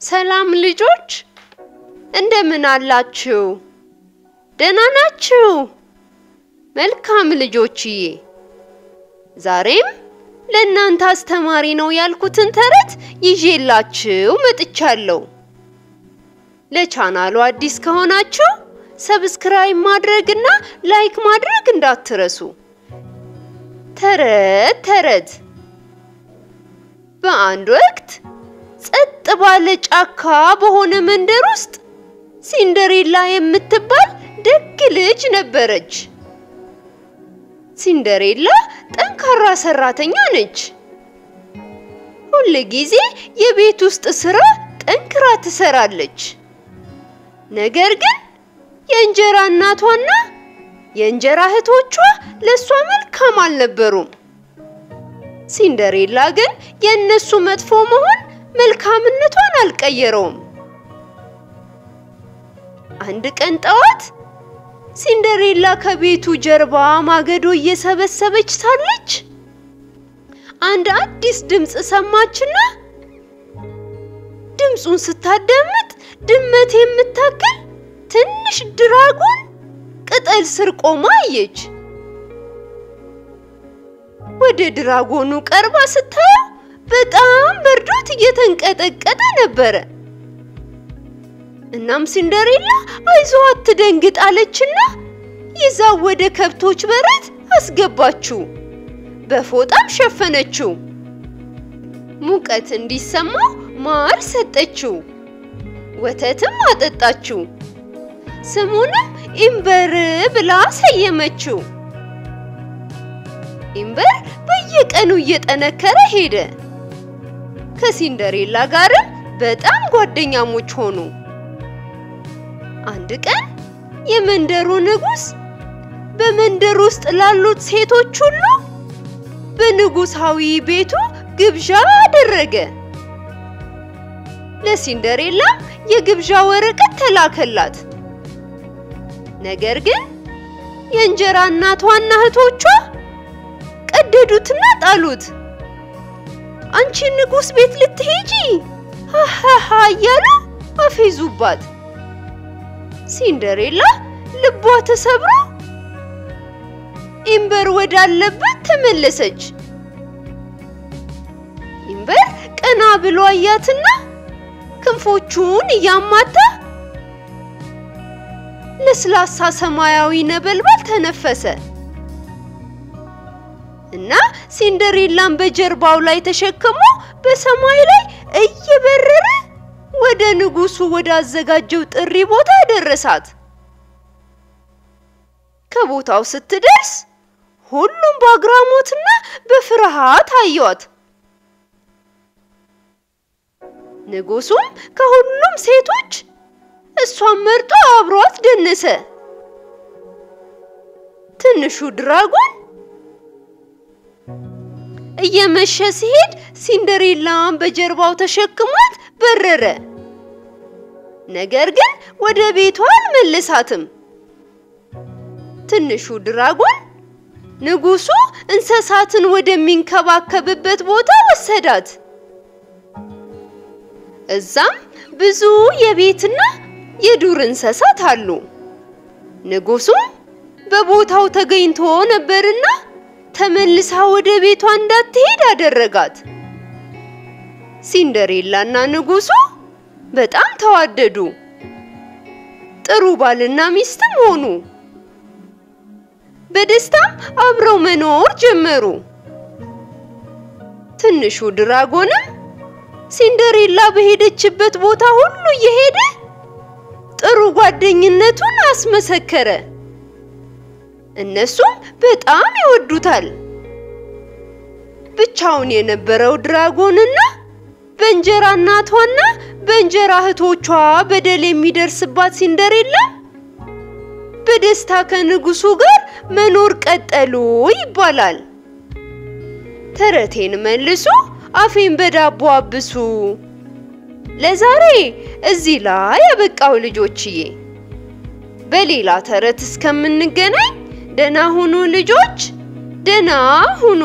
ሰላም ልጆች፣ እንደምን አላችሁ? ደህና ናችሁ? መልካም ልጆችዬ፣ ዛሬም ለእናንተ አስተማሪ ነው ያልኩትን ተረት ይዤላችሁ መጥቻለሁ። ለቻናሉ አዲስ ከሆናችሁ subscribe ማድረግና like ማድረግ እንዳትረሱ። ተረት ተረት። በአንድ ወቅት ጸጥ ባለ ጫካ በሆነ መንደር ውስጥ ሲንደሬላ የምትባል ደግ ልጅ ነበረች። ሲንደሬላ ጠንካራ ሰራተኛ ነች። ሁል ጊዜ የቤት ውስጥ ስራ ጠንክራ ትሰራለች። ነገር ግን የእንጀራ እናቷና የእንጀራ እህቶቿ ለሷ መልካም አልነበሩም። ሲንደሬላ ግን የእነሱ መጥፎ መሆን መልካምነቷን አልቀየረውም። አንድ ቀን ጠዋት ሲንደሬላ ከቤቱ ጀርባ ማገዶ እየሰበሰበች ሳለች አንድ አዲስ ድምፅ ሰማችና ድምፁን ስታዳምጥ ድመት የምታክል ትንሽ ድራጎን ቅጠል ስር ቆማ አየች። ወደ ድራጎኑ ቀርባ ስታየው በጣም በርዶት እየተንቀጠቀጠ ነበረ። እናም ሲንደሬላ አይዞህ አትደንግጥ አለችና ይዛው ወደ ከብቶች በረት አስገባችው። በፎጣም ሸፈነችው። ሙቀት እንዲሰማው ማር ሰጠችው፣ ወተትም አጠጣችው። ስሙንም ኢምበር ብላ ሰየመችው። ኢምበር በየቀኑ እየጠነከረ ሄደ። ከሲንደሬላ ጋርም በጣም ጓደኛሞች ሆኑ። አንድ ቀን የመንደሩ ንጉሥ በመንደሩ ውስጥ ላሉት ሴቶች ሁሉ በንጉሳዊ ቤቱ ግብዣ አደረገ። ለሲንደሬላም የግብዣ ወረቀት ተላከላት። ነገር ግን የእንጀራ እናቷና እህቶቿ ቀደዱትና ጣሉት። አንቺ ንጉሥ ቤት ልትሄጂ ሃሃሃ እያሉ አፌዙባት። ሲንደሬላ ልቧ ተሰብሮ ኢምበር ወዳለበት ተመለሰች። ኢምበር ቀና ብሎ አያትና ክንፎቹን እያማታ ለስላሳ ሰማያዊ ነበልባል ተነፈሰ እና ሲንደሬላን በጀርባው ላይ ተሸክሞ በሰማይ ላይ እየበረረ ወደ ንጉሱ ወዳዘጋጀው ጥሪ ቦታ ደረሳት። ከቦታው ስትደርስ ሁሉም በአግራሞትና በፍርሃት አዩአት። ንጉሱም ከሁሉም ሴቶች እሷን መርጦ አብሯት ደነሰ። ትንሹ ድራጎን እየመሸ ሲሄድ ሲንደሬላን በጀርባው ተሸክሟት በረረ። ነገር ግን ወደ ቤቷ አልመለሳትም። ትንሹ ድራጎን ንጉሱ እንስሳትን ወደሚንከባከብበት ቦታ ወሰዳት። እዛም ብዙ የቤትና የዱር እንስሳት አሉ። ንጉሱም በቦታው ተገኝቶ ነበርና ተመልሳ ወደ ቤቷ እንዳትሄድ አደረጋት። ሲንደሬላና ንጉሱ በጣም ተዋደዱ። ጥሩ ባልና ሚስትም ሆኑ። በደስታም አብረው መኖር ጀመሩ። ትንሹ ድራጎንም ሲንደሬላ በሄደችበት ቦታ ሁሉ እየሄደ ጥሩ ጓደኝነቱን አስመሰከረ። እነሱም በጣም ይወዱታል። ብቻውን የነበረው ድራጎንና በእንጀራ እናቷና በእንጀራ እህቶቿ በደል የሚደርስባት ሲንደሬላ በደስታ ከንጉሱ ጋር መኖር ቀጠሉ ይባላል። ተረቴን መልሱ፣ አፌን በዳቦ አብሱ። ለዛሬ እዚህ ላይ ያበቃው ልጆችዬ። በሌላ ተረት እስከምንገናኝ ደህና ሁኑ ልጆች፣ ደህና ሁኑ።